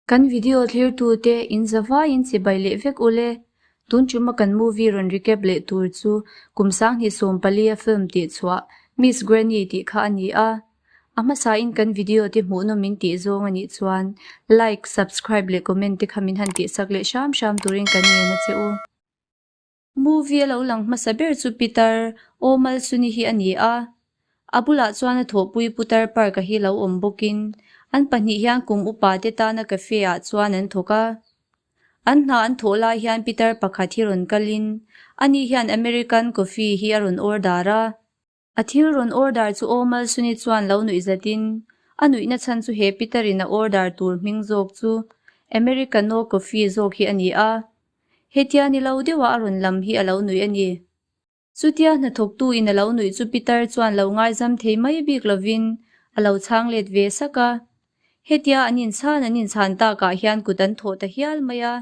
Kan video thlirtute in zavaiin chibai leh vek ule. Tun tuma kan movie rawn recap leh tur chu kum 2014 a film tih chhuah Miss Granny tih kha a ni a. A hmasain kan video te hmuhnawm min tih zawng a nih chuan like, subscribe leh comment te kha min han tihsak leh hram hram turin kan ngen a che u. Movie a lo lang hmasa ber chu Pitar Aw Malsuni hi a ni a, a bulah chuan a thawhpui Putar Park-a hi lo awm bawkin an pahnih hian kum upa te tana cafe ah chuan an thawk a. An hna an thawh lai hian Pitar pakhat hi rawn kalin ani hian American coffee hi a rawn order a. A thil rawn order chu Aw Malsuni chuan lo nuih zatin, a nuihna chhan chu he Peter-in a order tur hming zawk chu Americano coffee zawk hi a ni a. Hetia ni lo deuha a rawn lam hi a lo nuih a ni. Chutia hnathawktu in a lo nuih chu Peter chuan lo ngaizam thei mai bik lovin a lo chhang let ve sak a. Hetia an inchhan an inchhan takah hian kut an thawh ta hial mai a.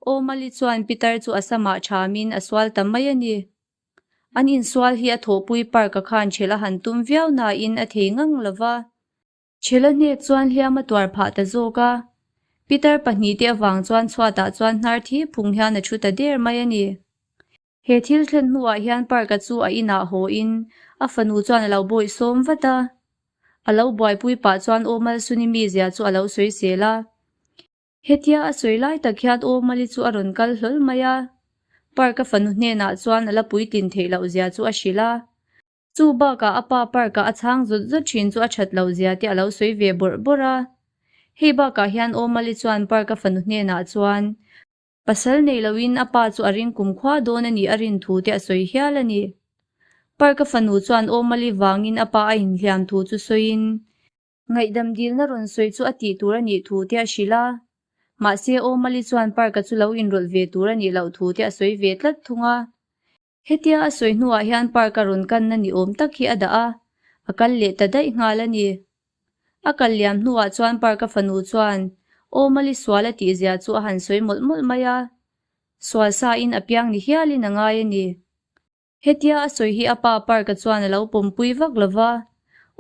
Aw Mali chuan Peter chu a samah thamin a sual ta mai a ni. An insual hi a thawhpui park-a khan chhel a han tum viau nain a thei ngang lo va. Chhel a hnek chuan hliam a tuar phah ta zawk a. Pitar pahnihte avang chuan chhuatah chuan hnar thi phung hian a thu ta der mai a ni. He thil thlen hnuah hian park-a chu a inah haw-in a fanu chuan a lo bawih sawm vat a. A lo buaipui pah chuan Aw Malsuni mizia chu a lo sawisel a. Hetia a sawi lai tak hian Aw Mali chu a rawn kal hlawl mai a. Park a fanu hnenah chuan a la puitlin theih loh zia chu a hrilh a. Chu bakah a pa park ah a chhang zawt zawt thin chu a that loh zia te a lo sawi ve bawrh bawrh a. Hei bakah hian Aw Mali chuan park a fanu hnenah chuan pasal nei loin a pa chu a ring kumkhua dawn a nih a rin thu te a sawi hial a ni. Park a fanu chuan Aw Mali vangin a pa a inhliam thu chu sawiin Ngaihdam dilna rawn sawi chu a tih tur a nih thu te a hrilh a. Mahse, Aw Mali chuan Park-a chu lo inrawlh ve tur a nih loh thu te a sawi ve tlat thung a. Hetia a sawi hnuah hian Park-a rawn kanna ni awm tak hi a dah a, a kal leh ta daih nghal a ni. A kal liam hnuah chuan Park-a fanu chuan Aw Mali sual a tihzia chu a han sawi mawlh mawlh mai a. Sual sain a piang ni hialin a ngai a ni. Hetia a sawi hi a pa Park-a chuan a lo pawmpui vak lo va,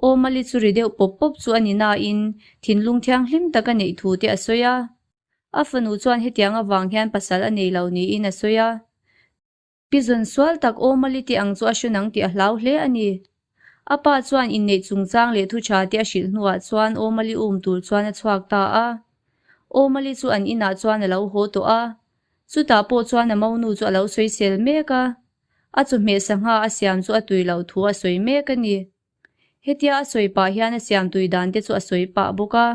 Aw Mali chu ri deuh pawp pawp chu a ni nain thinlung thianghlim tak a neih thu te a sawi a. A fanu chuan hetiang avang hian pasal a nei lo niin a sawi a. Pi zawn sual tak Aw Mali te ang chu a hre nang tih a hlau hle a ni. A pa chuan inneih chungchang leh thu tha te a hrilh hnuah chuan Aw Mali um tur chuan a chhuak ta a. Aw Mali chu an inah chuan a lo haw tawh a. Chutah pawh chuan a monu chu a lo sawisel mek a, a chawhmeh sangha a siam chu a tui loh thu a sawi mek a ni. Hetia a sawi pah hian a siam tui dan te chu a sawi pah bawk a.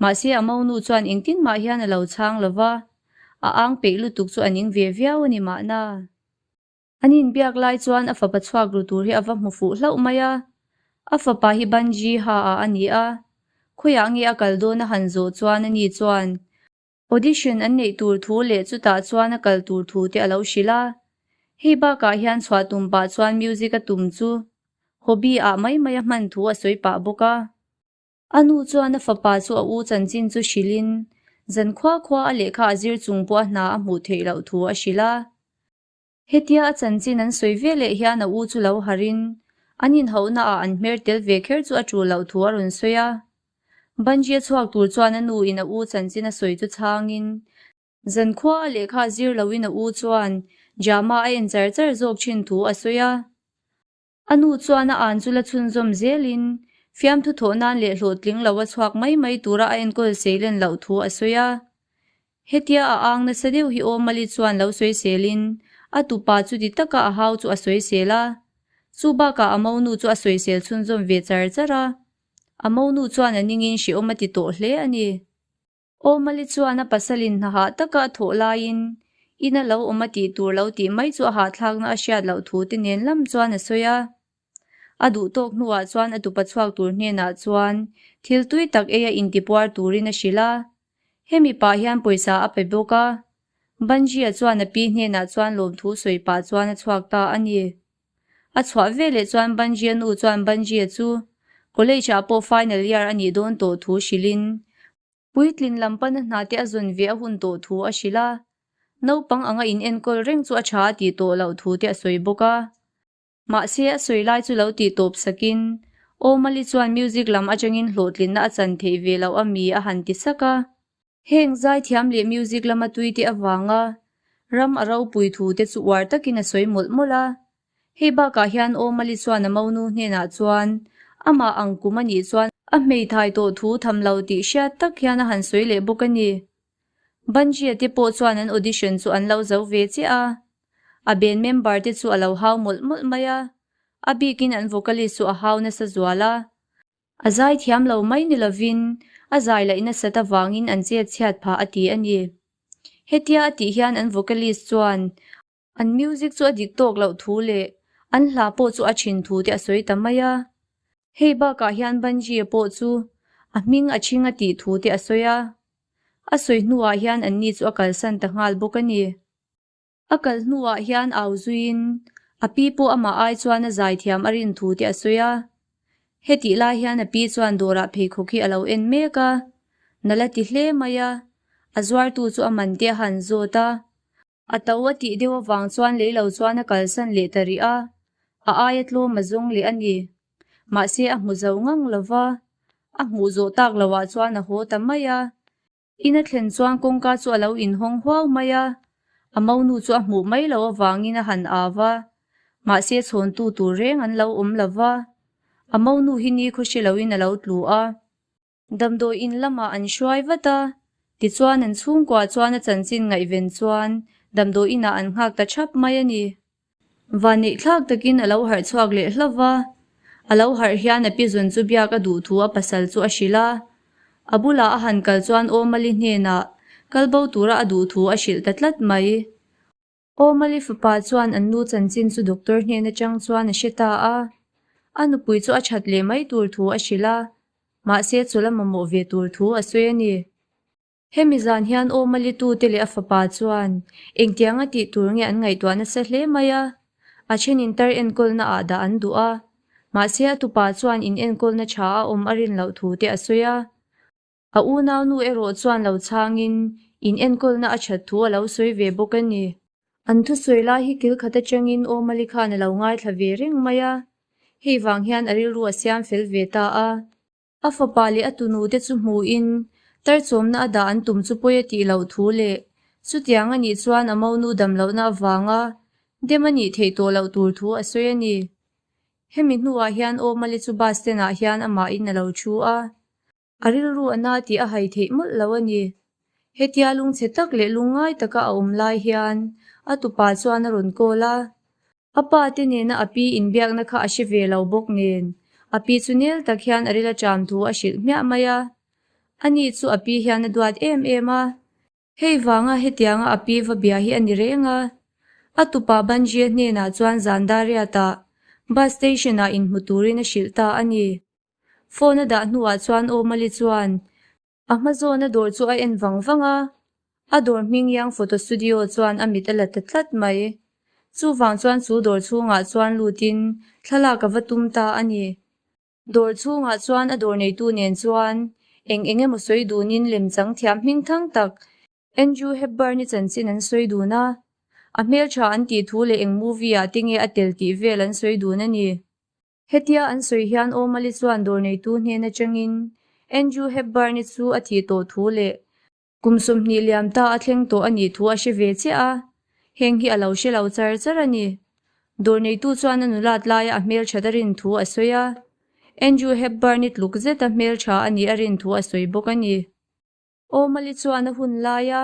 Mahse a monu chuan engtin mah hian a lo chhang lo va, a ang peih lutuk chu a ning ve viau a ni mahna. An inbiak lai chuan a fapa chhuak ru tur hi a va hmu fuh hlauh mai a. A fapa hi Banji ha ah a ni a, khawiah nge a kal dawn a han zawh chuan ani chuan Audition an neih tur thu leh chutah chuan a kal tur thu te a lo hrilh a. Hei bakah hian chhuah tum pah chuan music a tum chu hobby ah mai mai a hman thu a sawi pah bawk a. A nu chuan a fapa chu a u chanchin chu hrilhin zan khua khua a lehkha a zir chung pawh a hna a hmuh theih loh thu a hrilh a. Hetia a chanchin an sawi ve leh hian a u chu lo harin an inhauhna ah an hmer tel ve kher chu a tul loh thu a rawn sawi a. Banji a chhuak tur chuan a nu in a u chanchin a sawi chu chhangin zankhua a lehkha a zir loin a u chuan drama a en char char zawk thin thu a sawi a. A nu chuan a an chu la chhunzawm zelin fiamthu thawh nan leh hlawhtling lo a chhuak mai mai tura a enkawl seilen loh thu a sawi a. Hetia a ang nasa deuh hi aw Mali chuan lo sawiselin a tupa chu ti taka a hau chu a sawisel a. Chu bakah a monu chu a sawisel chhunzawm ve char char a. A monu chuan a ningin hrehawm a ti tawh hle a ni. Aw Mali chuan a pasalin hna hah taka a thawh laiin ina lo awm a tih tur lo tih mai chu a hahthlakna a hriat loh thu te nen lam chuan a sawi a. A duh tawk hnuah chuan a tupa chhuak tur hnenah chuan thil tui tak ei a intipuar turin a hrilh a. Hemi pah hian pawisa a pe bawk a. Banji-a chuan a pi hnenah chuan lawmthu sawi pah chuan a chhuak ta a ni. A chhuah veleh chuan Banji-a nu chuan Banji-a chu college-ah pawh final year a nih dawn tawh thu hrilhin Puitlin lam pana hna te a zawn ve a hun tawh thu a hrilh a, naupang anga in enkawl reng chu a tha a tih tawh loh thu te a sawi bawk a. Mahse a sawi lai chu lo tih tawp sakin Aw Mali chuan music lam atangin hlawhtlinna a chan theih ve loh a mi a han ti sak a. Heng zaithiam leh music lama tuite avanga ram a ropui thu te chu uar takin a sawi mawlh mawlh a. Hei bakah hian Awmali chuan a monu hnenah chuan amah ang kum a nih chuan a hmeithai tawh thu tham lo tih hriat tak hian a han sawi leh bawk a ni. Banjia te pawh chuan an audition chu an lo zo ve chiah a. A band member te chu a lo hau mawlh mawlh mai a, a bikin an vocalist chu a hau nasa zual a. A zai thiam lo mai ni lovin a zai laih nasat avangin an chet chhiat phah a ti a ni. Hetia a tih hian an vocalist chuan an music chu a dik tawk loh thu leh an hla pawh chu a thin thu te a sawi ta mai a. Hei bakah hian Banjia pawh chu a hming a chhing a tih thu te a sawi a. A sawi hnuah hian anni chu a kalsan ta nghal bawk a ni. A kal hnuah hian au zuiin a pi pawh amah ai chuan a zaithiam a rin thu te a sawi a. Hetih lai hian a pi chuan dawrah pheikhawk hi a lo en mek a, na la ti hle mai a, a zuartu chu a man te a han zawt a. A to a tih deuh avang chuan lei lo chuan a kalsan leh ta rih a, a aia tlawm a zawng leh a ni. Mahse a hmu zo ngang lo va, a hmuh zawh tak loah chuan a haw ta mai a. In a thlen chuan kawngka chu a lo inhawng huau mai a, a monu chu a hmuh mai loh avangin a han au a, mahse chhawntu tur reng an lo awm lo va, a monu hi ni khaw hre loin a lo tlu a. Damdawi in lamah an hruai vat a, tichuan an chhungkua chuan a chanchin ngaihven chuan damdawi inah an nghak ta thap mai a ni. Vanneih thlak takin a lo harh chhuak leh hlauh va, a lo harh hian a pi zawn chu biak a duh thu a pasal chu a hrilh a. A bulah a han kal chuan Awmali hnenah kal bo tura a duh thu a hrilh ta tlat mai. Awmali fapa chuan an nu chanchin chu doctor hnen atang chuan a hre ta a, a nupui chu a that leh mai tur thu a hrilh a, mahse chawlh a mamawh ve tur thu a sawi a ni. Hemi zan hian Awmali tute leh a fapa chuan engtianga tih tur nge an ngaihtuah nasa hle mai a, a thenin tar enkawlna ah dah an duh a, mahse a tupa chuan in enkawlna tha a awm a rin loh thu te a sawi a. A unaunu erawh chuan lo chhangin in enkawlna a that thu a lo sawi ve bawk a ni. An thusawi lai hi kil khat atangin Awmali khan a lo ngaithla ve reng mai a, hei vang hian a rilru a siam fel ve ta a. A fapa leh a tunu te chu hmuhin tarchawmna a dah an tum chu pawi a tih loh thu leh chutiang a nih chuan a monu dam lohna avanga dem a nih theih tawh loh tur thu a sawi a ni. Hemi hnuah hian Awmali chu bus stand ah hian amahin a lo thu a. A rilru a na tih a hai theih mawlh lo a ni. Hetia lungchhe tak leh lungngai taka a awm lai hian a tupa chuan a rawn call a. A pa te nena a pi inbiakna kha a hre ve lo bawk nen, a pi chu nel tak hian a ril a ṭam thu a hrilh hmiah mai a. Ani chu a pi hian a duat em em a. Hei vanga hetianga a pi va bia hi a ni reng a. A tupa Banjia hnenah chuan Zandariat-ah bus station-ah inhmu turin a hrilh ta a ni. Phone a dah hnuah chuan Awmali chuan A hma zawna dawr chu a en vang vang a, a dawr hming Young Photo Studio chuan a mit a la ta tlat mai. Chuvang chuan chu dawr chhungah chuan lutin thlalak a va tum ta a ni. Dawr chhungah chuan a dawr neitu nen chuan eng eng emaw sawi dunin lemchang thiam hming thang tak Andrew Hepburn-i chanchin an sawi dun a, a hmeltha an tih thu leh eng movie-ah te nge a tel tih vel an sawi dun a ni. Hetia an sawi hian Awmali chuan dawr neitu hnen atangin Andrew Hepburn-i chu a thih tawh thu leh kum 20 liam ta a thleng tawh a nih thu a hre ve chiah a, heng hi a lo hre lo char char a ni. Dawr neitu chuan a nulat laia a hmelthat a rin thu a sawi a, Andrew Hepburn-i tluk zeta hmeltha a nih a rin thu a sawi bawk a ni. Awmali chuan a hun laia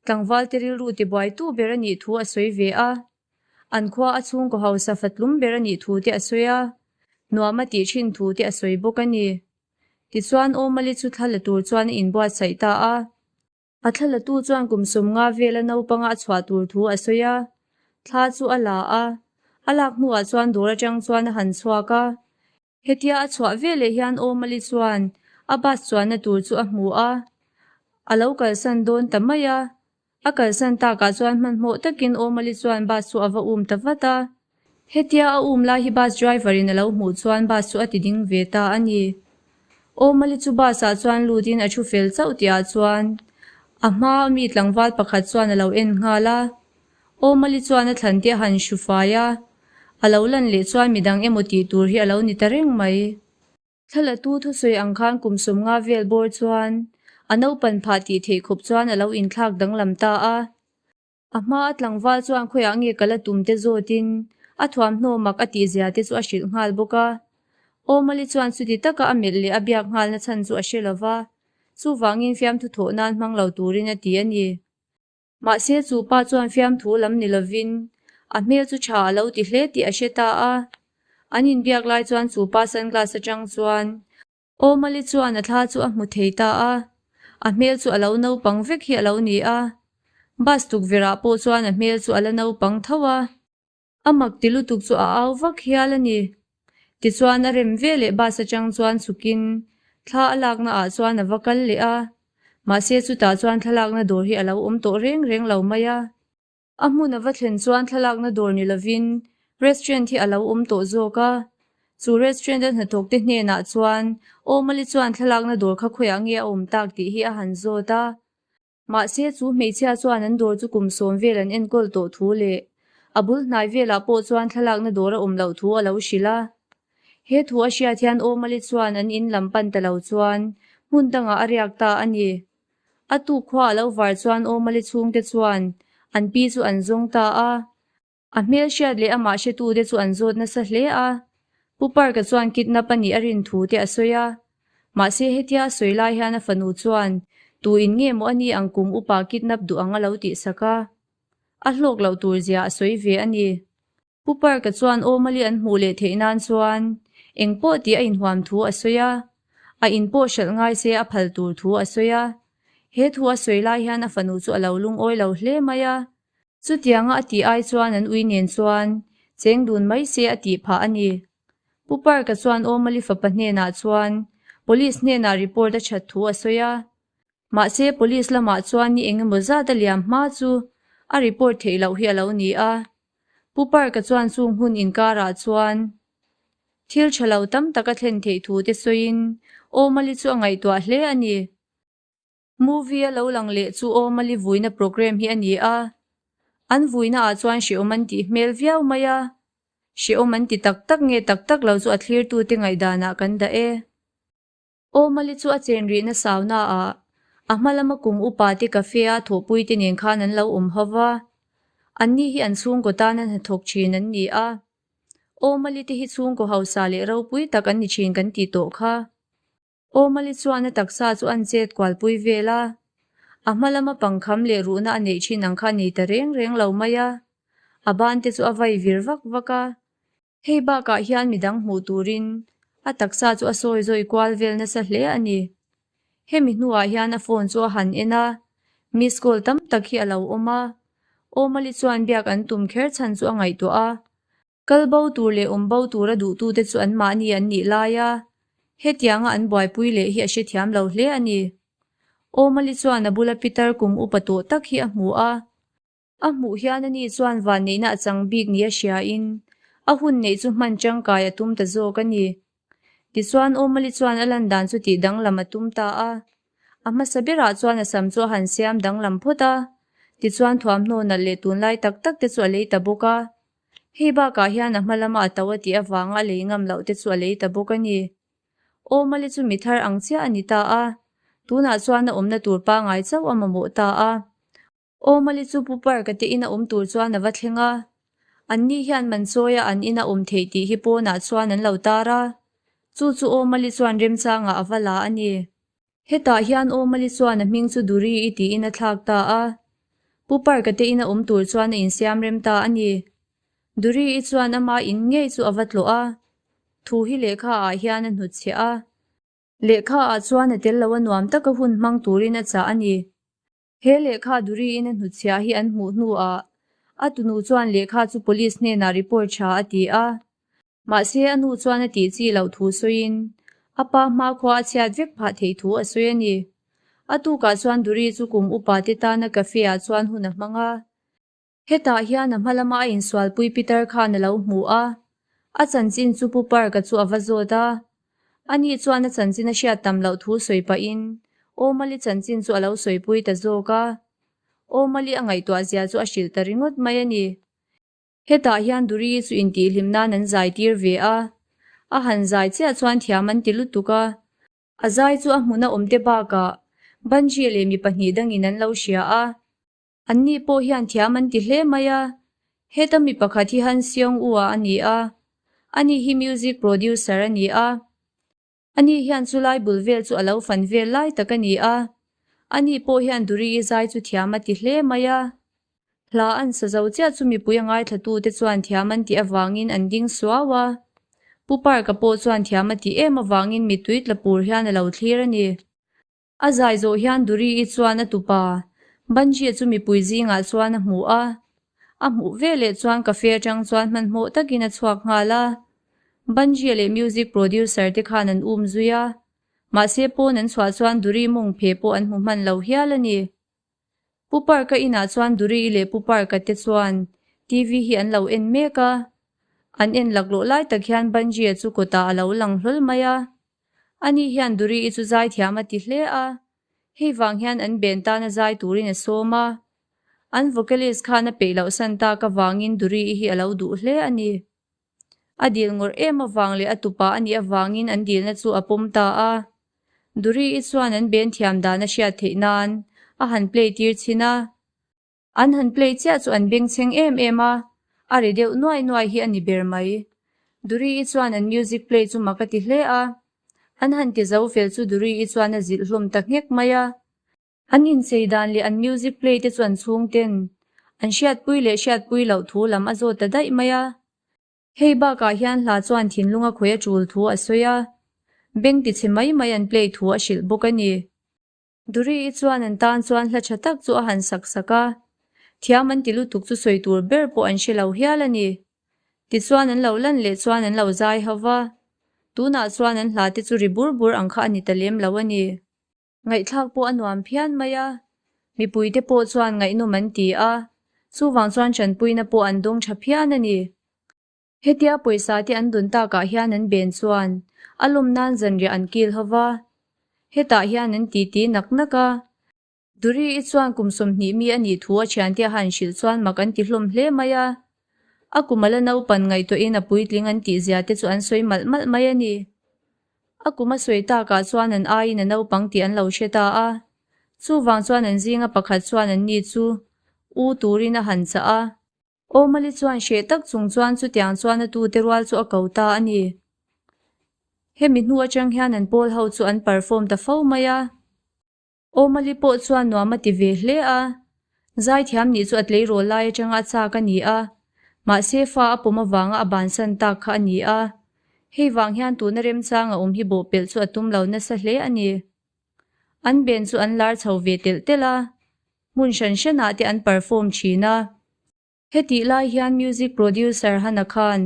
tlangvalte rilru tibuaitu ber a nih thu a sawi ve a, an khua a chhungkaw hausa fatlum ber a nih thu te a sawi a, nuam a tih thin thu te a sawi bawk a ni. Tichuan Awmali chu thla la tur chuan a inbuatsaih ta a. A thla latu chuan kum 50 vela naupanga a chhuah tur thu a sawi a, thla chu a la a, a lak hnuah chuan dawr atang chuan a han chhuak a. Hetia a chhuah veleh hian Awmali chuan a bus chuanna tur chu a hmu a, a lo kalsan dawn ta mai a. A kalsan takah chuan hmanhmawh takin Awmali chuan bus chu a va um ta vat a. Hetia a um lai hi bus driver in a lo hmuh chuan bus chu a ti ding ve ta a ni. Awmali chu bus ah chuan lutin a thu fel chauh tihah chuan a hma mi tlangval pakhat chuan a lo en nghal a. Awmali chuan a thlan te a han hru fai a, a lo lan leh chuan midang emaw tih tur hi a lo ni ta reng mai. Thlalatu thusawi ang khan kum 50 vel bawr chuan. A naupan phah tih theih khawp chuan a lo inthlak danglam ta a. A hma a tlangval chuan khawiah nge ka la tum te zawtin a thuamhnaw mak a tih zia te chu a hrilh nghal bawk a. Awmali chuan chuti taka a melh leh a biak nghalna chhan chu a hre lo va, chuvangin fiamthu thawh nan hmang lo turin a ti a ni. Mahse chu pa chuan fiamthu lam ni lovin a hmel chu tha a lo ti hle tih a hre ta a. An inbiak lai chuan chu pa sunglass atang chuan Awmali chuan a thla chu a hmu thei ta a, a hmel chu a lo naupang vek hi a lo ni a. Bus tukverh ah pawh chuan a hmel chu a la naupang tho a. A mak ti lutuk chu a au vak hial a ni. Tichuan a rem ve leh bus atang chuan chhukin thla a lakna ah chuan a va kal leh a. Mahse chutah chuan thlalakna dawr hi a lo awm tawh reng reng lo mai a. A hmun a va thlen chuan thlalakna dawr ni lovin restaurant hi a lo awm tawh zawk a. Chu restaurant a hnathawkte hnenah chuan Awmali chuan thlalakna dawr kha khawiah nge a awm tak tih hi a han zawt a. Mahse chu hmeichhia chuan an dawr chu kum sawm vel an enkawl tawh thu leh a bul hnai velah pawh chuan thlalakna dawr a awm loh thu a lo hrilh a. He thu a hriat hian Awmali chuan an in lam pan ta lo chuan hmun dangah a riak ta a ni. A tuk khua a lo var chuan Awmali chhungte chuan an pi chu an zawng ta a. A hmel hriat leh amah hretute chu an zawt nasa hle a. Pu Park-a chuan kidnap a nih a rin thu te a sawi a. Mahse hetia a sawi lai hian a fanu chuan tu in nge maw a ni ang kum upa kidnap duh ang a lo tihsak a. A hlawk loh tur zia a sawi ve a ni. Pu Park-a chuan Awmali an hmuh leh theih nan chuan eng pawh tih a inhuam thu a sawi a, a in pawh hralh ngai se a phal tur thu a sawi a. He thu a sawi lai hian a fanu chu a lo lungawi lo hle mai a. Chutianga a tih ai chuan an ui nen chuan cheng dun mai se a tih phah a ni. Pu Park-a chuan Awmali fapa hnenah chuan Police hnenah report a that thu a sawi a. Mahse, Police lamah chuan ni eng emaw zat a liam hma chu a report theih loh hi a lo ni a. Pu Park-a chuan chung hun inkarah chuan thil tha lo tam tak a thlen theih thu te sawiin Awmali chu a ngaihtuah hle a ni. Movie a lo lang leh chu Awmali vuina program hi a ni a. An vuina ah chuan hrehawm an tih hmel viau mai a. Hrehawm an ti tak tak nge tak tak lo chu a thlirtute ngaihdanah kan dah e. Awmali chu a chen rihna sauna ah a hma lama kum upa te cafe a thawhpui te nen khan an lo awm ho va. Anni hi an chhungkaw tana hnathawk thin an ni a. Awmali te hi chhungkaw hausa leh ropui tak an ni thin kan tih tawh kha. Awmali chuan a taksa chu an chet kualpui vel a. A hma lama pangkham leh ruhna a neih thin ang kha a nei ta reng reng lo mai a. A ban te chu a vai vir vak vak a. Hei bakah hian midang hmuh turin a taksa chu a sawi zawi kual vel nasa hle a ni. Hemi hnuah hian a phone chu a han en a, miss call tam tak hi a lo awm a. Awmali chuan biak an tum kher chhan chu a ngaihtuah a. Kal bo tur leh awm bo tura duhtute chu anmahni an nih lai a, hetianga an buaipui leh hi a hrethiam lo hle a ni. Awmali chuan a bula pitar kum upa tawh tak hi a hmu a. A hmuh hian ani chuan vanneihna a chang bik nia hriain a hun neih chu hman tangkai a tum ta zawk a ni. Tichuan Awmali chuan a lan dan chu tih danglam a tum ta a. A hmasa berah chuan a sam chu a han siam danglam phawt a, tichuan thuamhnaw nalh leh tunlai tak tak te chu a lei ta bawk a. Hei bakah hian a hma lama a to a tih avanga a lei ngam loh te chu a lei ta bawk a ni. Awmali chu mi thar ang chiah a ni ta a, tunah chuan a awmna tur pangai chauh a mamawh ta a. Awmali chu Pu Park-a te ina awm tur chuan a va thleng a. Anni hian Manchawia an ina awm theih tih hi pawnah chuan an lo tar a. Chu chu Awmali chuan remchangah a va la a ni. Hetah hian Awmali chuan a hming chu Duri-i tiin a thlak ta a. Pu Park-a te ina awm tur chuan a insiam rem ta a ni. Duri-i chuan ama in ngei chu a va tlawh a. Thu hi lehkha ah hian a hnutchhiah a. Lehkha ah chuan a tel lo a nuam taka hun hmang turin a chah a ni. He lehkha Duri-in a hnutchhiah hi an hmuh hnuah a tunu chuan lehkha chu police hnenah report tha a ti a. Mahse a nu chuan a tih chi loh thu sawiin a pa hmakhua a chhiat vek phah theih thu a sawi a ni. A tukah chuan Duri chu kum upa te tana cafe ah chuan hun a hmang a. Hetah hian a hma lama a insualpui Peter khan a lo hmu a, a chanchin chu Pu Park-a chu a va zawt a. Ani chuan a chanchin a hriat tam loh thu sawi pahin Awmali chanchin chu a lo sawipui ta zawk a. Awmali a ngaihtuah zia chu a hrilh ta ringawt mai a ni. Hetah hian Duri chu intihhlim nan an zai tir ve a, a han zai chiah chuan thiam an ti lutuk a. A zai chu a hmun a awm te bakah Banjie leh mi pahnih dangin an lo hria a. Anni pawh hian thiam an ti hle mai a. Heta mi pakhat hi Han Seong U-a a ni a. Ani hi music producer a ni a. Ani hian chulai bul vel chu a lo fan vel lai tak a ni a. Ani pawh hian Duri-i zai chu thiam a ti hle mai a. Hla an sa zo chiah chu mipui a ngaithlatute chuan thiam an tih avangin an ding suau a. Pu Park-a pawh chuan thiam a tih em avangin mittui tla pur hian a lo thlir a ni. A zai zawh hian Duri-i chuan a tupa Banji-a chu mipui zingah chuan a hmu a. A hmuh veleh chuan cafe atang chuan hmanhmawh takin a chhuak nghal a. Banji-a leh music producer te khan an um zui a. Mahse pawn an chhuah chuan Duri mawng phe pawh an hmu hman lo hial a ni. Pu Park-a inah chuan Duri-i leh Pu Park-a te chuan TV hi an lo en mek a. An en laklawh lai tak hian Banji-a chu kawtah a lo lang hlawl mai a. Ani hian Duri-i chu zaithiam a ti hle a, hei vang hian an ben tana zai turin a sawm a. An vocalist khan a peih loh san tak avangin Duri-i hi a lo duh hle a ni. A dil ngawrh em avang leh a tupa a nih avangin an dilna chu a pawm ta a. Duri-i chuan an ben thiam dan a hriat theih nan a han play tir chhin a. An han play chiah chu an bengchheng em em a, a ri deuh nuai nuai hi a ni ber mai. Duri-i chuan an music play chu mak a ti hle a. An han ti zo fel chu Duri-i chuan a zilh hlawm ta nghek mai a. An inchei dan leh an music play te chu an chhungten an hriatpui leh hriatpui loh thu lam a zawt ta daih mai a. Hei bakah hian hla chuan thinlung a khawi a tul thu a sawi a, beng tichhe mai mai an play thu a hrilh bawk a ni. Duri-i chuan an tan chuan hla tha tak chu a han sak sak a, thiam an ti lutuk chu sawi tur ber pawh an hre lo hial a ni. Tichuan an lo lan leh chuan an lo zai ho va, tunah chuan an hla te chu ri bur bur ang kha a ni ta lem lo a ni. Ngaihthlak pawh a nuam phian mai a, mipuite pawh chuan ngaihnawm an ti a, chuvang chuan tanpuina pawh an dawng tha phian a ni. Hetia pawisa te an dun takah hian an ben chuan a lawm nan zanriah an kil ho va, hetah hian an titi nak nak a. Duri-i chuan kum 20 mi a nih thu a thiante a han hrilh chuan mak an ti hlawm hle mai a. A kum a la naupan ngaihtuahin a puitling an tih zia te chu an sawi malh malh mai a ni. A kum a sawi takah chuan an aiin a naupang tih an lo hre ta a. Chuvang chuan an zinga pakhat chuan an ni chu u turin a han chah a. Awmali chuan hreh tak chung chuan chutiang chuan a tute rual chu a ko ta a ni. Hemi hnu atang hian an pawl ho chu an perform ta fo mai a. Awmali pawh chuan nuam a ti ve hle a. Zaithiam nih chu a tleirawl lai atanga a chak a ni a. Mahse fa a pawm avanga a bansan tak kha a ni a. Hei vang hian tuna remchang a awm hi bawhpelh chu a tum lo nasa hle a ni. An ben chu an lar chho ve telh telh a, hmun hran hranah te an perform thin a. Hetih lai hian music producer Hana khan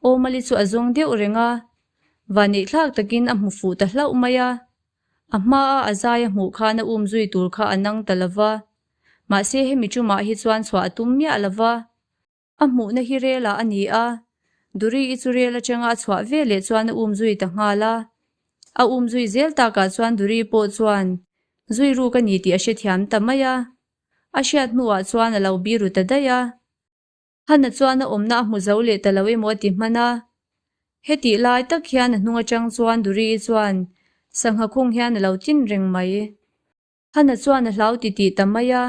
Awmali chu a zawng deuh reng a, vaneihthlak takin a hmu fuh ta hlauh mai a. A hmaa a zai a hmuh khan a um zui tur kha a nang ta lo va, mahse hemi tumah hi chuan chhuah a tum miah lo va. A hmuhna hi rel ah a ni a, Duri-i chu rel atanga a chhuah ve leh chuan a um zui ta nghal a. A um zui zel takah chuan Duri pawh chuan zui ruk a ni tih a hrethiam ta mai a. A hriat hnuah chuan a lo biru ta daih a. Hana chuan a awmna a hmu zo leh ta lo emaw a ti hman a. Hetih lai tak hian a hnung atang chuan Duri-i chuan sangha khung hian a lo tin reng mai. Hana chuan a hlau ti tih ta mai a,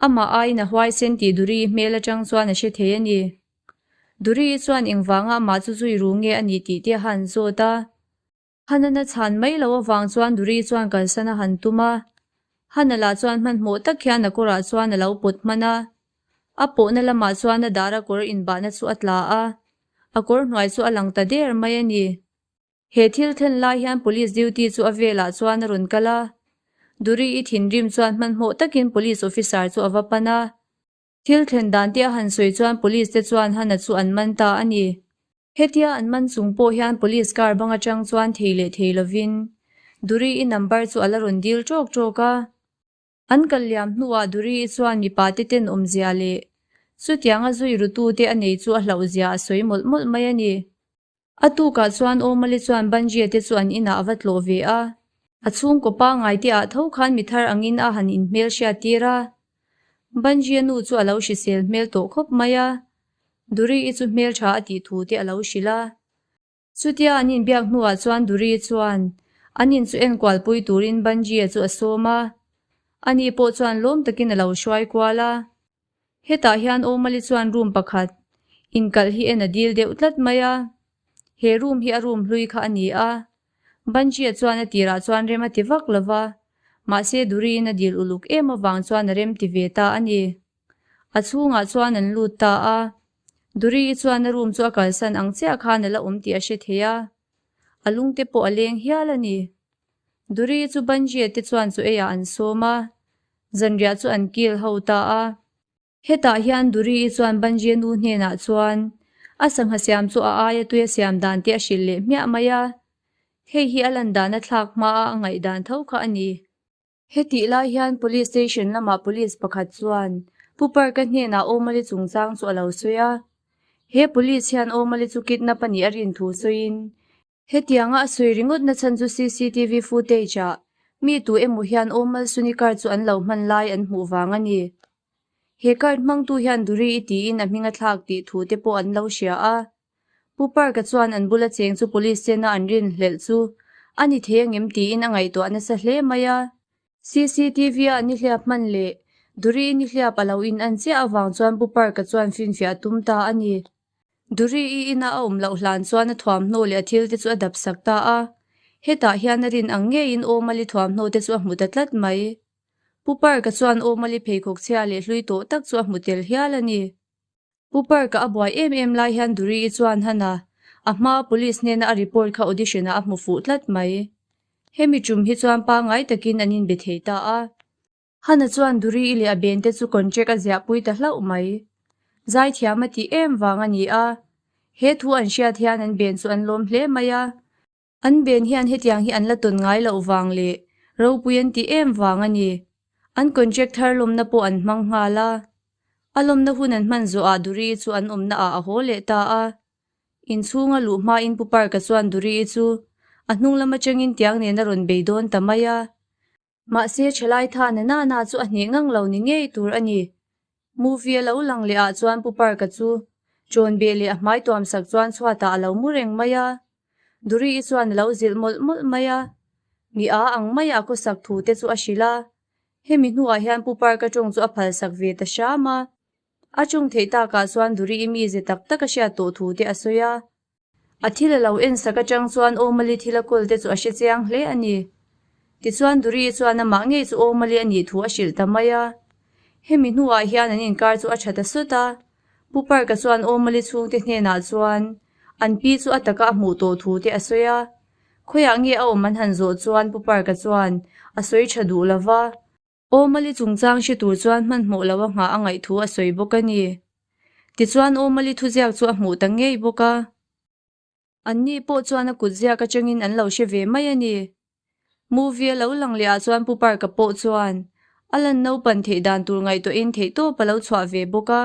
amah aiin a huaisen tih Duri-i hmel atang chuan a hre thei a ni. Duri-i chuan engvanga amah chu zui ru nge a nih tih te a han zawt a. Hana-na chhan mai loh avang chuan Duri-i chuan kalsan a han tum a. Hana lah chuan hmanhmawh tak hian a kawrah chuan a lo pawt hman a. A pawhna lamah chuan a dara kawr inbahna chu a tla a, a kawr hnuai chu a lang ta der mai a ni. He thil thlen lai hian police duty chu a velah chuan a rawn kal a. Duri-i thinrim chuan hmanhmawh takin police officer chu a va pan a. Thil thlen dan te a han sawi chuan police te chuan Hana chu an man ta a ni. Hetia an man chung pawh hian police car bang atang chuan thei leh thei lovin Duri-i number chu a la rawn dil tawk tawk a. An kal liam hnuah Duri-i chuan mipa te tenawmzia leh chutianga zui rutute a nei chu a hlauhzia a sawi mawlh mawlh mai a ni. A tukah chuan Awmali chuan Banjia te chu an inah a va tlawh ve a. A chhungkaw pangngai te ah tho khan mi thar angin a han inhmel hriat tir a. Banjia nu chu a lo hrisel hmel tawh khawp mai a. Duri-i chu hmeltha a tih thu te a lo hrilh a. Chutia an inbiak hnuah chuan Duri chuan an in chu enkualpui turin Banjia chu a sawm a. Ani pawh chuan lawm takin a lo hruai kual a. Hetah hian Awmali chuan room pakhat inkalh hi en a dil deuh tlat mai a. He room hi a room hlui kha a ni a. Banjia chuan a tirah chuan rem a ti vak lo va, mahse Duriin a dil uluk em avang chuan a rem ti ve ta a ni. A chhungah chuan an lut ta a. Duri-i chuan a room chu a kalsan ang chiah khan a la awm tih a hre thei a. A lungte pawh a leng hial a ni. Duri-i chu Banjia te chuan chu eiah an sawm a, zanriah chu an kil ho ta a. Hetah hian Duri-i chuan Banjia nu hnenah chuan a sangha siam chu a aia tuia siam dan te a hrilh leh hmiah mai a. Hei hi a lan dan a thlak hmaa a ngaihdan tho kha a ni. Hetih lai hian Police Station lamah Police pakhat chuan Pu Park-a hnenah Awmali chungchang chu a lo sawi a. He Police hian Awmali chu kidnap a nih a rin thu sawiin, hetianga a sawi ringawt na chhan chu cctv footage-ah mi tu emaw hian Awmal Suni car chu an lo hman lai an hmuh vang a ni. He card hmangtu hian Duri i tiin a hming a thlak tih thu te pawh an lo hria a. Pu Park-a chuan an bula cheng chu police chena an rinhlelh chu a ni thei angem tiin a ngaihtuah nasa hle mai a. CCTV-a nihliap hman leh Duri-i nihliap a lo in-an chiah avang chuan Pu Park-a chuan finfiah a tum ta a ni. Duri-i ina a awm loh hlan chuan a thuamhnaw leh a thil te chu a dap sak ta a. Hetah hian a rin ang ngeiin Awmali thuamhnaw te chu a hmu ta tlat mai. Pu Park-a chuan Awmali pheikhawk chhia leh hlui tawh tak chu a hmu tel hial a ni. Pu Park-a a buai em em lai hian Duri-i chuan Hana a hmaa police hnena a report kha audition-ah a hmu fuh tlat mai. Hemi tum hi chuan pangngai takin an inbe thei ta a. Hana chuan Duri-i leh a bente chu contract a ziahpui ta hlauh mai. Zaithiam a tih em vang a ni a. He thu an hriat hian an ben chu an lawm hle mai a. An ben hian hetiang hi an la tawn ngai loh vang leh ropui an ti em vang a ni. An contract thar lawmna pawh an hmang nghal a. A lawmna hun an hman zawhah Duri-i chu an awmna ah a haw leh ta a. Inchhunga luh hmain Pu Park-a chuan Duri-i chu a hnung lam atangin tiang nen a rawn bei dawn ta mai a. Mahse thalai tha na na na chu a hneh ngang lo ni ngei tur a ni. Movie a lo lang leh ah chuan Pu Park-a chu chawn beh leh a hmai tuam sak chuan chhuatah a lo mu reng mai a. Duri-i chuan a lo zilh mawlh mawlh mai a. Mi a ang maia a khawsak thu te chu a hrilh a. Hemi hnuah hian Pu Park-a tawng chu a phalsak ve ta hram a. A tawng theih takah chuan Duri-i mize tak tak a hriat tawh thu te a sawi a. A thil a lo en sak atang chuan Awmali thil a kawl te chu a hre chiang hle a ni. Tichuan Duri chuan amah ngei chu Awmali a nih thu a hrilh ta mai a. Hemi hnuah hian an inkar chu a tha ta sawt a. Pu Park-a chuan Awmali chhungte hnenah chuan an pi chu a taka a hmuh tawh thu te a sawi a. Khawiah nge a awm an han zawh chuan Pu Park-a chuan a sawi tha duh lo va. Awmali chungchang hre tur chuan hmanhmawh lo a nghah a ngaih thu a sawi bawk a ni. Tichuan Awmali thuziak chu a hmuh ta ngei bawk a. Anni pawh chuan a kutziak atangin an lo hre ve mai a ni. Movie a lo lang leh ah chuan Pu Park-a pawh chuan a lan naupan theih dan tur ngaihtuahin theihtawp a lo chhuah ve bawk a.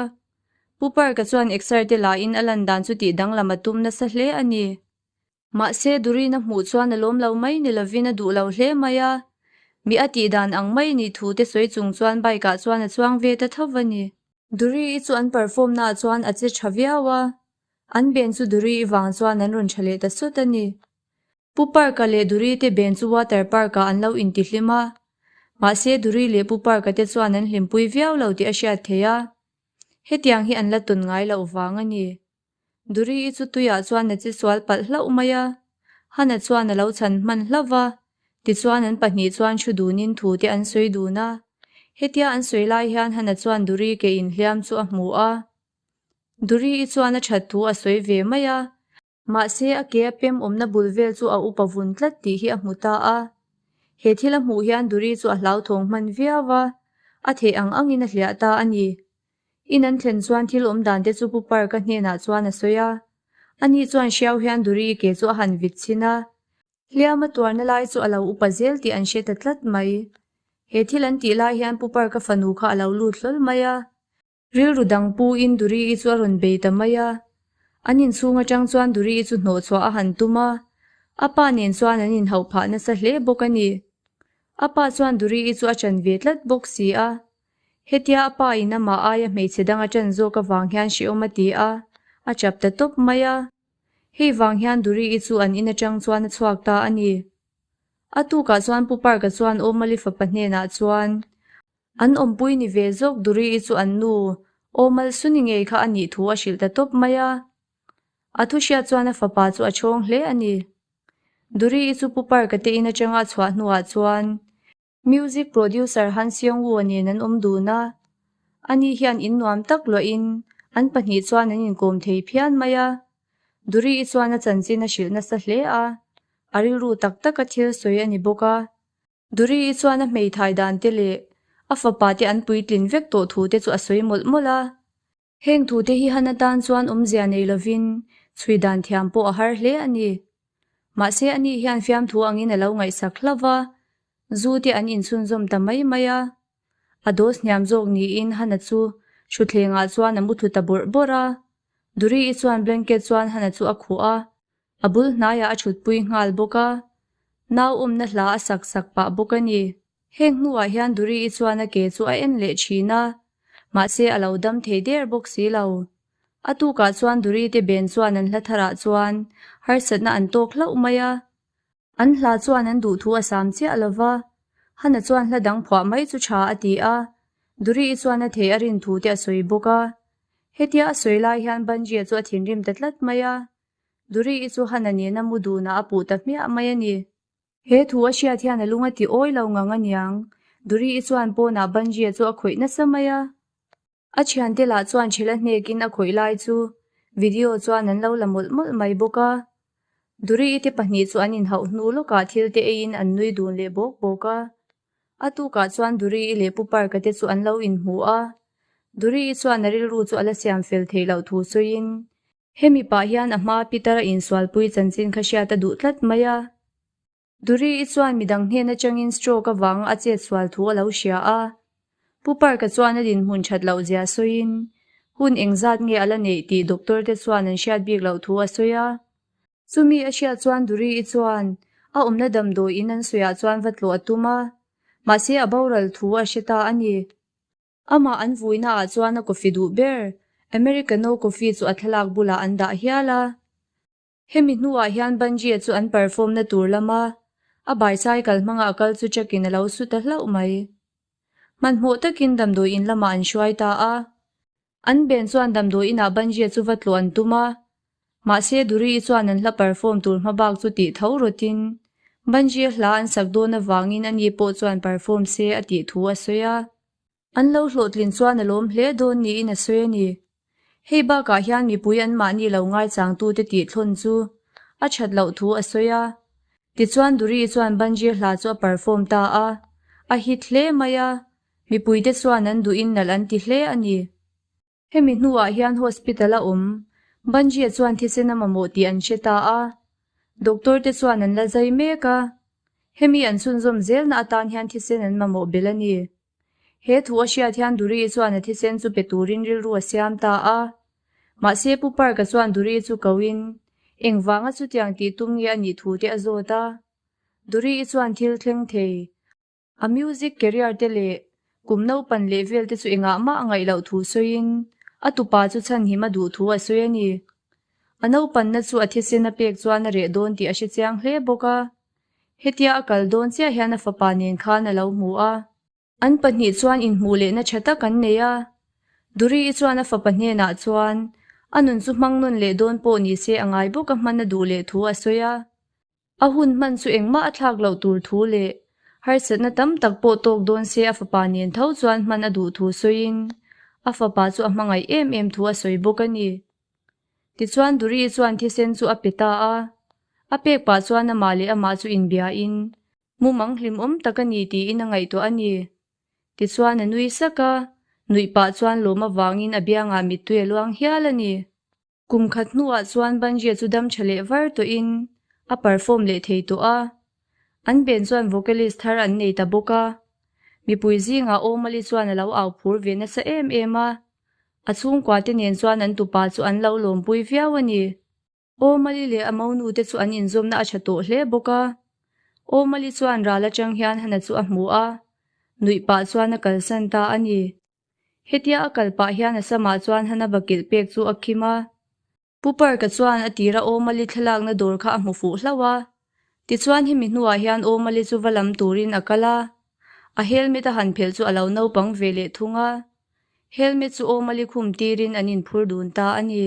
Pu Park-a chuan exer te lahin a lan dan chu tih danglam a tum nasa hle a ni. Mahse, Durina hmuh chuan a lawm lo mai ni lovin a duh lo hle mai a, mi a tih dan ang mai ni thu te sawi chung chuan bike ah chuan a chuang ve ta tho a ni. Duri-i chu an perform na ah chuan a che tha viau a, an ben chu Duri-i vang chuan an rawn tha leh ta sawt a ni. Pu Park-a leh Duri te ben chu water park ah an lo intihlim a, mahse Duri leh Pu Park-a te chuan an hlimpui viau lo tih a hriat theih a, hetiang hi an la tawn ngai loh vang a ni. Duri-i chu tuiah chuan a che sual palh hlauh mai a, Hana chuan a lo chhan hman hlauh va, tichuan an pahnih chuan thu dunin thu te an sawi dun a. Hetia an sawi lai hian Hana chuan Duri ke inhliam chu a hmu a. Duri-i chuan a that thu a sawi ve mai a, mahse a ke a pem awmna bul vel chu a upa vun tlat tih hi a hmu ta a. He thil a hmuh hian Duri chu a hlauthawng hman viau a, a theih ang angin a hliah ta a ni. In an thlen chuan thil awm dan te chu Pu Park-a hnenah chuan a sawi a. Ani chuan hriau hian Duri ke chu a han vit chhin a. Hliam a tuarna lai chu a lo upa zel tih an hre ta tlat mai. He thil an tih lai hian Pu Park-a fanu kha a lo lut hlawl mai a. Rilru dang pu-in Duri-i chu a rawn bei ta mai a. An inchhung atang chuan Duri-i chu hnawhchhuah a han tum a. A pa nen chuan an inhauh phah nasa hle bawk a ni. A pa chuan Duri-i chu a chan ve tlat bawk si a. Hetia a pa in amah aia hmeichhe dang a ṭan zawk avang hian hrehawm a ti a, a ṭap ta tawp mai a. Hei vang hian Duri-i chu an in aṭang chuan a chhuak ta a ni. A tukah chuan Pu Park-a chuan Awmali fapa hnenah chuan An awmpui ni ve zawk Duri-i chu an nu aw malsuni ngei kha a nih thu a hrilh ta tawp mai a. A thu hriat chuan a fapa chu a chhawng hle a ni. Duri-i chu Pu Park-a te in atanga a chhuah hnuah chuan Music producer Han Seong-woo nen an awm dun a. Ani hian in nuam tak luahin an pahnih chuan an inkawm thei phian mai a. Duri-i chuan a chanchin a hrilh nasa hle a, a rilru tak taka thil sawi a ni bawk a. Duri-i chuan a hmeithai dan te leh a fapa te an puitlin vek tawh thu te chu a sawi mawlh mawlh a. Heng thu te hi han atan chuan awmzia nei lovin chhui dan thiam pawh a har hle a ni. Mahse ani hian fiamthu angin a lo ngaihsak hlauh va, zu te an inchhunzawm ta mai mai a. A dose hniam zawk niin Hana chu thutthlengah chuan a mu thlu ta bawrh bawrh a. Duri-i chuan blanket chuan Hana chu a khuh a, A bul hnaiah a thutpui nghal bawk a, nau awmna hla a sak sak pah bawk a ni. Heng hnuah hian Duri-i chuan a ke chu a en leh thin a, mahse a lo dam thei der bawk si lo. A tukah chuan Duri te ben chuan an hla tharah chuan harsatna an tawk hlauh mai a. An hla chuan an duhthu a sam chiah lo va, Hana chuan hla dang phuah mai chu tha a ti a, Duri-i chuan a thei a rin thu te a sawi bawk a. Hetia a sawi lai hian Banjia chu a thinrim ta tlat mai a, Duri-i chu Hana nena mu dunah a puh ta hmiah mai a ni. He thu a hriat hian a lung a ti awi lo ngang a niang. Duri-i chuan pawnah Banjia chu a khawih nasa mai a. A thiante lah chuan thila hnekin a khawih lai chu video chuan an lo la mawlh mawlh mai bawk a. Duri-i te pahnih chu an inhauh hnu lawkah thil te eiin an nui dun leh bawk bawk a. A tukah chuan Duri-i leh Pu Park-a te chu an lo inhmu a. Duri-i chuan a rilru chu a la siam fel theih loh thu sawiin Hemi pah hian a hma Peter-a insualpui chanchin kha hriat a duh tlat mai a. Duri-i chuan midang hnen atangin stroke avanga a chet sual thu a lo hria a. Pu Park-a chuan a dinhmun that loh zia sawiin, hun engzat nge a la neih tih doctor te chuan an hriat bik loh thu a sawi a. Chumi a hriat chuan Duri-i chuan a awmna damdawi in an sawiah chuan va tlawh a tum a, mahse a boral thu a hre ta a ni. Amah an vuina ah chuan a coffee duh ber, Americano coffee chu a thlalak bulah an dah hial a. Hemi hnuah hian Banjia chu an perform na tur lama a bicycle hmanga a kal chu truck in a lo su ta hlauh mai. Hmanhmawh takin damdawi in lamah an hruai ta a. An ben chuan damdawi inah Banjia chu va tlawh an tum a. Mahse Duri-i chuan an hla perform tur hmabak chu tih tho rawtin Banjia hla an sak dawn avangin ani pawh chuan perform se a tih thu a sawi a. An lo hlawhtlin chuan a lawm hle dawn niin a sawi a ni. Hei bakah hian mipui anmahni lo ngaichangtute tih thlawn chu a that loh thu a sawi a. Tichuan Duri chuan Banjia hla chu a perform ta a, a hit hle mai a, mipuite chuan an duhin nalh an ti hle a ni. Hemi hnuah hian hospital a awm. Banjia chuan thisen a mamawh tih an hre ta a. Doctor te chuan an la zai mek a. Hemi an chhunzawm zelna atan hian thisen an mamawh belh a ni. He thu a hriat hian Duri chuan a thisen chu pe turin rilru a siam ta a. Mahse Pu Park-a chuan Duri chu koin engvanga chutiang tih tum nge a nih thu te a zawt a. Duri chuan thil thleng thei. A music career te leh kum naupan leh vel te chu engah mah a ngaih loh thu sawiin a tupa chu chhanhim a duh thu a sawi a ni. A naupanna chu a thisen a pek chuan a reh dawn tih a hre chiang hle bawk a. Hetia a kal dawn chiah hian a fapa nen khan a lo hmu a. An pahnih chuan inhmuh lehna tha tak an nei a. Duri-i chuan a fapa hnenah chuan a nun chu hmang nawn leh dawn pawh ni se a ngai bawk a hman a duh leh thu a sawi a. A hun hman chu engmah a thlak loh tur thu leh harsatna tam tak pawh tawk dawn se a fapa nen tho chuan hman a duh thu sawiin a fapa chu a hmangaih em em thu a sawi bawk a ni. Tichuan Duri chuan thisen chu a pe ta a, a pek pah chuan amah leh amah chu inbiain mumang hlimawm tak a ni tiin a ngaihtuah a ni. Tichuan a nui sak a, nuih pah chuan lawm avangin a biangah mittui a luang hial a ni. Kum khat hnuah chuan Banjia chu dam tha leh var tawhin a perform leh thei tawh a. An ben chuan vocalist thar an nei ta bawk a. Mipui zingah Omali chuan a lo au phur ve nasa em em a. A chhungkua te nen chuan an tupa chu an lo lawmpui viau a ni. Omali leh a monu te chu an inzawmna a tha tawh hle bawk a. Omali chuan ral atang hian Hana chu a hmu a, nuih pah chuan a kalsan ta a ni. Hetia a kal pah hian a samah chuan Hana bakilh pek chu a khim a. Pu Park-a chuan a tira Awmali thlalakna dawr kha a hmu fuh hlauh a. Tichuan hemi hnuah hian Awmali chu va lam turin a kal a. A helmet a han phelh chu a lo naupang ve leh thung a. Helmet chu awmali khum tirin an inphur dun ta a ni.